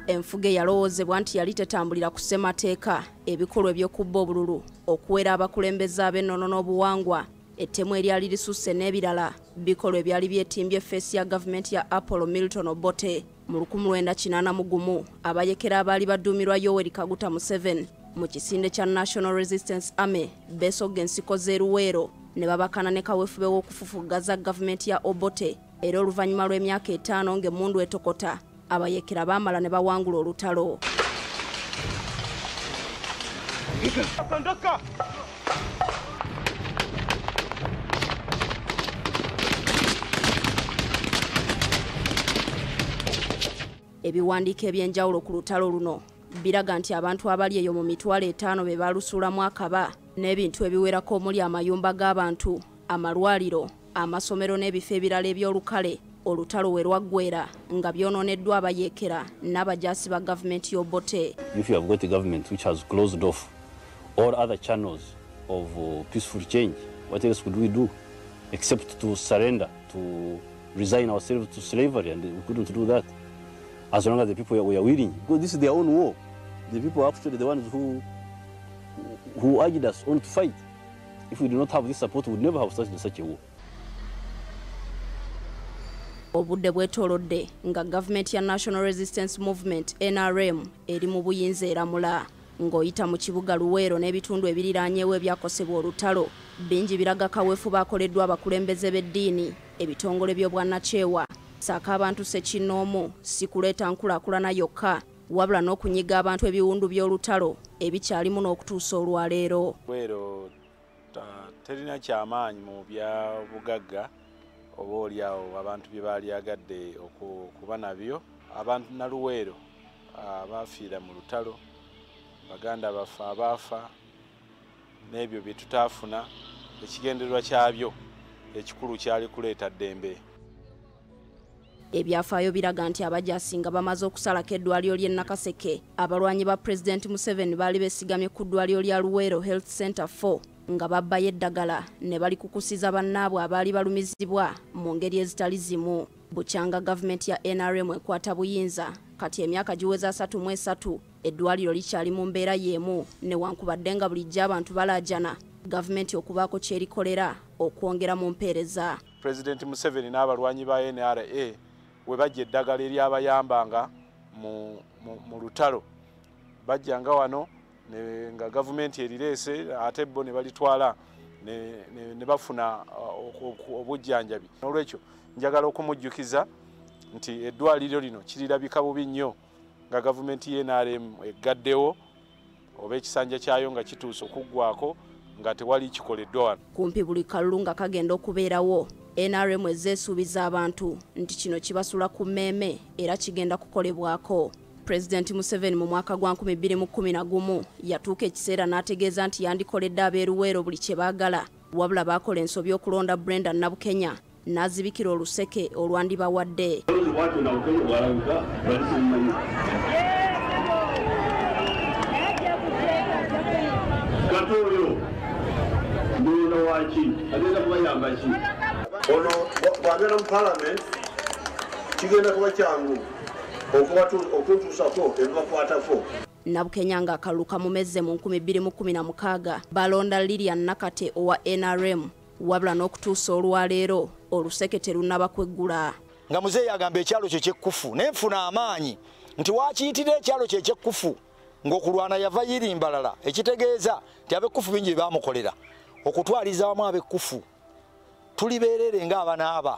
Enfuga eyalowoozebwa nti yali tetambulira ku ssemateeka, ebikolwa eby'okubba obululu, okuwera abakulembeze ab'ennono n'obuwangwa, ettemu eryali lisusse n'ebirala, bikolwa ebyali byetimbye feesi ya gavumenti ya Apollo Milton Obote. Mu 1981 abayekera abaali baduumirwa Yoweri Kaguta Museveni mu kisinde kya National Resistance Army beesogga ensiko z'e Luweero ne babakana ne kaweefube w'okufufuggaza gavumenti ya Obote. Era oluvannyuma lw'emyaka 5 ng'emmundu etokota, abayekera baamala ne bawangula olutalo. Ebiwandiiko eby'enjawulo ku lutalo luno biraga nti abantu abali eyo mu 500,000 be baalusuulamu akaba n'ebintu ebiwerako omuli amayumba g'abantu, amalwaliro, amasomero n'ebifo ebirala eby'olukale. Olutalo we lwaggwera nga byonooneddwa abayeekera n'abajaasi ba gavumenti y'Obote. If you have got a government which has closed off all other channels of peaceful change, what else could we do except to surrender, to resign ourselves to slavery? And we couldn't do that as long as the people were willing. Because this is their own war. The people are actually the ones who urged us on to fight. If we do not have this support, we would never have started such a war. Obudde bwetoolodde nga gavumenti ya National Resistance Movement NRM eri mu buyinza eramula. Ng'oyita mu kibuga Luweero n'ebitundu ebiriraanyeewo ebyakosebwa olutalo, bingi biraga kaweefube akoleddwa abakulembeze b'eddiini, ebitongole by'obwannakyewa, ssaako abantu ssekinnoomu, si kuleeta nkulaakulana yokka, wabula n'okunyiga abantu ebiwundu by'olutalo ebikyalimu n'okutuusa olwaleero. Luweero terina kyamaanyi mu bya bugagga oba oliawo abantu bye baalyagadde okuba nabyo. Abantu na Luweero abaafiira mu lutalo, baganda baffe abaafa n'ebyo bye tutaafuna, ekigendererwa kyabyo ekikulu kyali kuleeta ddembe. Ebyafaayo biraga nti abajaasi nga bamaze okusalako eddwaliro ly'e Nakaseke, abalwanyi ba Pulezidenti Museveni baali beesigamye ku ddwaliro lya Luweero Health Center 4 nga babbayo eddagala ne balikukusiza bannaabwe abaali balumizibwa mu ngeri ezitali zimu. Bukyanga gavumenti ya NRM ekwata buyinza, kati emyaka giweza 33 eddwaliro likyali mu mbeera y'emu, newankubadde nga bulijjo abantu balaajana gavumenti okubaako kyerikolera okwongera mu mpeereza. Pulezidenti Museveni n'abalwanyi ba NRA we bajja eddagala eryabayambanga mu lutalo, bajjanga wano nga gavumenti erireese ate bo ne balitwala ne bafuna obujjanjabi. N'olwekyo njagala okumujjukiza nti eddwaliro lino kirirabika bubi nnyo nga gavumenti ye NRM eggaddewo oba ekisanja kyayo nga kituuse okuggwako nga tewali kikoleddwa wano. Kumpi buli kalulu nga kagenda okubeerawo, NRM ezeesuubiza abantu nti kino kibasula ku mmeeme era kigenda kukolebwako. Pulezidenti Museveni mu mwaka gwa 2011 yatuuka ekiseera n'ategeeza nti yandikoledde ab'e Luweero buli kye baagala, wabula baakola ensobi okulonda Brenda Nabukenya n'azibikira oluseke olwandibawadde. Ono bw'abeera mu paalamenti kigenda kuba kyangu okuntuusako ebibakwatako. Nabukenya ng'akalulu kamumezze mu 2016 balonda Lilian Nakate owa NRM, wabula n'okutuusa olwaleero oluseke terunnaba kweggula. Nga muzeeyi agamba ekyalo kye kyekkufu, naye nfuna amaanyi nti waakiyitira ekyalo kye ekyekkufu ng'okulwana yava yiri mbalala, ekitegeeza nti ab'ekkufu bingi bye baamukolera. Okutwaliza wamu ab'ekkufu tulibeerere ng'abanaaba.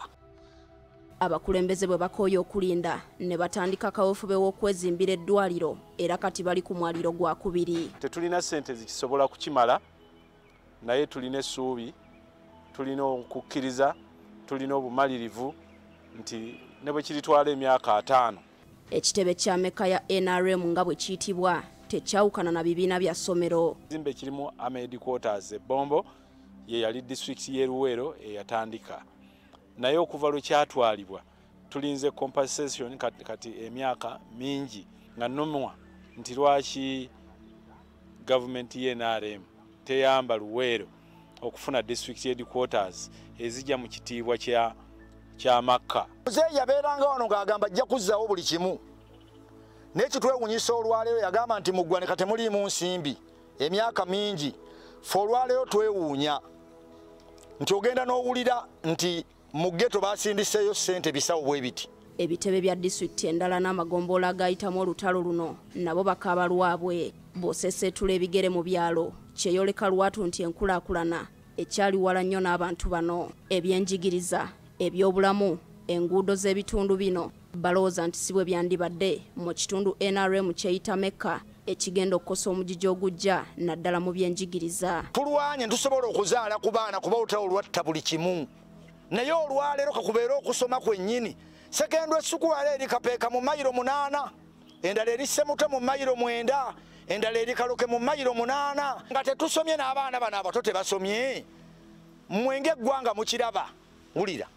Abakulembeze bwe bakooye okulinda ne batandika kaweefube w'okwezimbira eddwaliro era kati bali ku mwaliro gwa 2. Tetulina ssente zikisobola kukimala, naye tulina essuubi, tulina okukkiriza, tulina obumalirivu nti ne bwe kiritwala emyaka 5. Ekitebe kya Meka ya NRM nga bwe kiyitibwa tekyawukana na bibiina bya ssomero. Ekizimbe kirimu Army Headquarters e Bombo ye yali disitulikiti y'e Luweero eyatandika, naye okuva lwe kyatwalibwa tulinze compensation kati emyaka mingi nga nnumwa nti lwaki gavumenti ye NRM teyamba Luweero okufuna district headquarters ezijja mu kitiibwa kya Makka. Muzeeyi yabeeranga wano ng'agamba ajja kuzzaawo buli kimu, Naye kitwewuunyisa olwaleero yagamba nti mu ggwanika temuliimu nsimbi emyaka mingi. Ffe olwaleero twewuunya nti ogenda n'owulira nti mu ghetto basindiseeyo ssente bisawo bwe biti. Ebitebe bya disitulikiti endala n'amagombolola agayitamu olutalo luno nabo bakaaba lwabwe. Bw'oseeseetula ebigere mu byalo kyeyoleka lwatu nti enkulaakulana ekyali wala nnyo n'abantu bano. Ebyenjigiriza, ebyobulamu, enguudo z'ebitundu bino balowooza nti si bwe byandibadde mu kitundu NRM kyeyita Mecca ekigenda okukosa omugigi ogujja naddala mu byenjigiriza. Tulwanye tusobola okuzaala ku baana kuba olutalo lwatta buli kimu, naye olwaleero kakubeera okusoma kwennyini. Sekendwe sukuwala eri Kapeeka mu mayiro 8, endala eri Ssemutwe mu mayiro 9, endala eri Kaloke mu mayiro 8, nga tetusomye n'abaana bano abato tebasomye. Mmwe ng'eggwanga mukiraba, wulira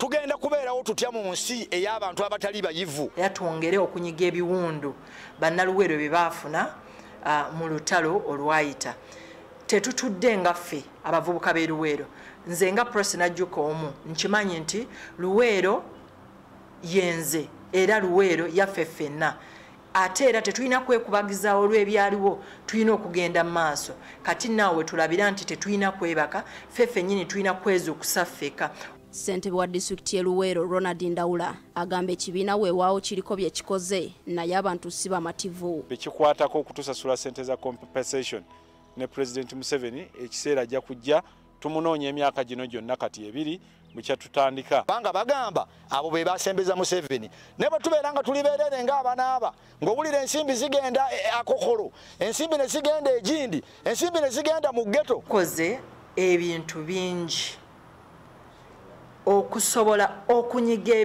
tugenda kubeerawo tutya mu nsi ey'abantu abatali bayivu. Era twongere okunyiga ebiwundu bannaluweero bye baafuna mu lutalo olwayita. Tetutudde nga ffe abavubuka b'e Luweero. Nze nga Prossy Najjuka omu nkimanyi nti Luweero yenze era Luweero yaffe ffenna. Ate era tetulina kwekubagiza olw'ebyaliwo, tulina okugenda mu maaso. Kati naawe tulabira nti tetulina kwebaka, ffe ffennyini tulina kwezuukusa ffeka. Ssentebe wa disitulikiti y'e Luweero Ronald Ndawula agamba ekibiina weewaawo kiriko bye kikoze naye abantu si bamativu. Bekikwatako okutusasula ssente za compensation ne President Museveni ekiseera ajja kujja tumunoonya emyaka gino gyonna kati ebiri bukya tutandika. Kubanga bagamba abo be basembeza Museveni. Ne bwe tubeera nga tuli beerere ng'abanaaba ng'owulira ensimbi zigenda akokolo, ensimbi ne zigenda egindi, ensimbi ne zigenda mu ghetto. Tukoze ebintu bingi okusobola okunyiga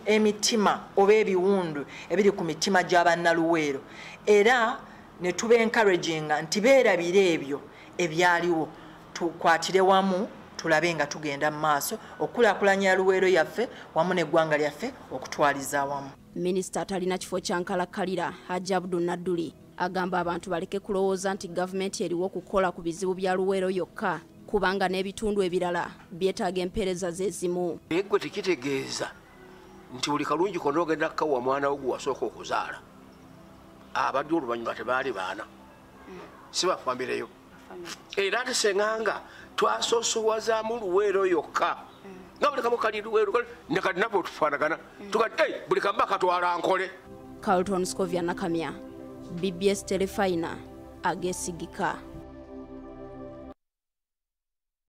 emitima oba ebiwundu ebiri ku mitima gy'abannaluweero, era ne tuba encouraginga nti beerabire ebyo ebyaliwo, tukwatire wamu tulabe nga tugenda mu maaso okukulaakulanya Luweero yaffe wamu n'eggwanga lyaffe okutwaliza awamu. Minisita atalina kifo kya nkalakkalira Hajji Abdu Nadduli agamba abantu baleke kulowooza nti gavumenti eriwo okukola ku bizibu bya Luweero yokka, kubanga n'ebitundu ebirala byetaaga empeereza ze zimu. Naye ggwe tekitegeeza nti buli kalungi konna ogenda kukawa mwana wo gwe wasooka okuzaala. Abadde oluvannyuma tebaali baana, si bafamireyo. Era ate senganga twasoosowazaamu Luweero yokka nga buli kamu kali Luweero ne kati naffe tufaanagana tugati buli kamu bakatwala Nkole. Carlton Scovia Nakamya, BBS Terefayina, ageesigika.